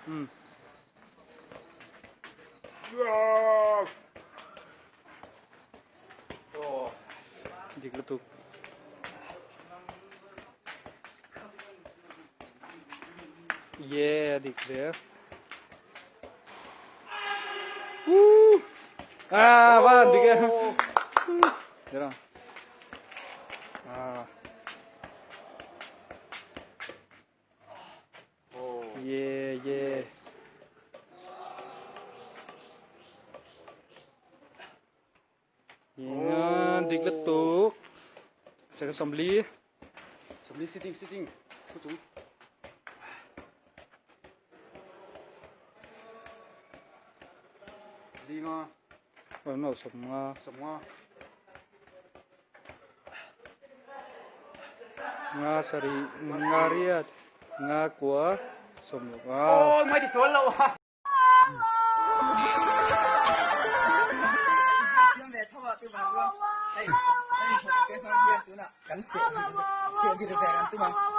Um. Dik lutuk. Yeah, dik zel. Woo! Ah, va, dik e. Zira. Ah. Yeah, yeah. Yeah, dik lutuk. Second 40. 40 sitting sitting. Thu chung. Li nga. Oh, no, 15. 15. Nga sarih, nga riat, nga kua, 60. Oh, mai ti sual lo. Thiam ve tho a chuvang chuan hei hei te hmang hian tunah kan seh vir seh vir ve an tum ang.